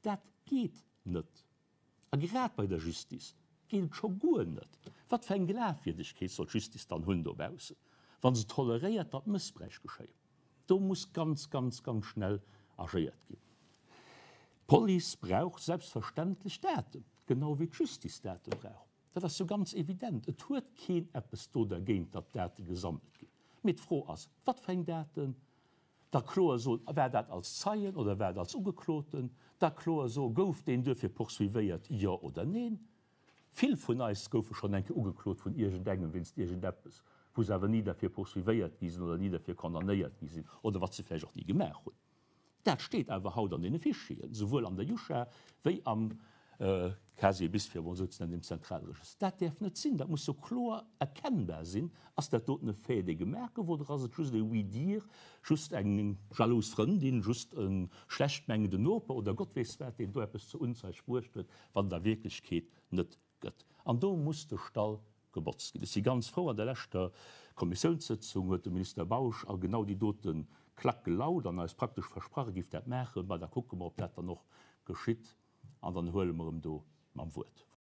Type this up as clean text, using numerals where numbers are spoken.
Dat geet net. A grad bei der Justice geet et scho guer net. Wat fir eng Glafwierdegkeet soll d'Justice dann hunn dobaussen, wa se toleréiert, datt Mëssbräich geschéien? Do muss ganz, ganz, ganz schnell agéiert ginn. D'Police brauch selbstverständlech Daten, genau wéi d'Justice Date brauch. Dat ass jo ganz evident. Et huet keen eppes do dergéint, datt Date gesammelt ginn. Mee d'Fro ass, Wat fir eng Daten? Da kloer soen, war dat als Zeien oder war et als Ugekloten? Da kloer soen, gouf deen duerfir poursuivéiert, jo oder neen? Vill vun eis goufe schonn eng Kéier ugeklot vun iergendengem wéinst iergendeppes, wou se awer ni derfir poursuivéiert gi sinn oder ni derfir condamnéiert gi sinn oder wat se vläicht och ni gemaach hunn. Dat steet awer haut an deene Fichieren, souwuel an der JUCHA wéi am Casier bis, fir emol esou ze nennen, dem Zentralregister. Dat däerf net sinn. Dat muss jo kloer erkennbar sinn. Ass dat doten e Fait, dee gemaach gouf, oder ass et just e Oui-dire, just eng jalous Frëndin, just e schlecht mengenden Noper oder Gott weess wat, deen do eppes zur Unzeig bruecht huet, wat et a Wierklechkeet net gëtt? An do muss de Stall gebotzt ginn. Ech si ganz frou, an der leschter Kommissiounssëtzung huet de Minister Bausch a genau déi dote Klack gelaut an eis praktesch versprach, e géif dat maachen. Mä da kucke mer, ob dat dann och geschitt an dann huele mer em do mam Wuert.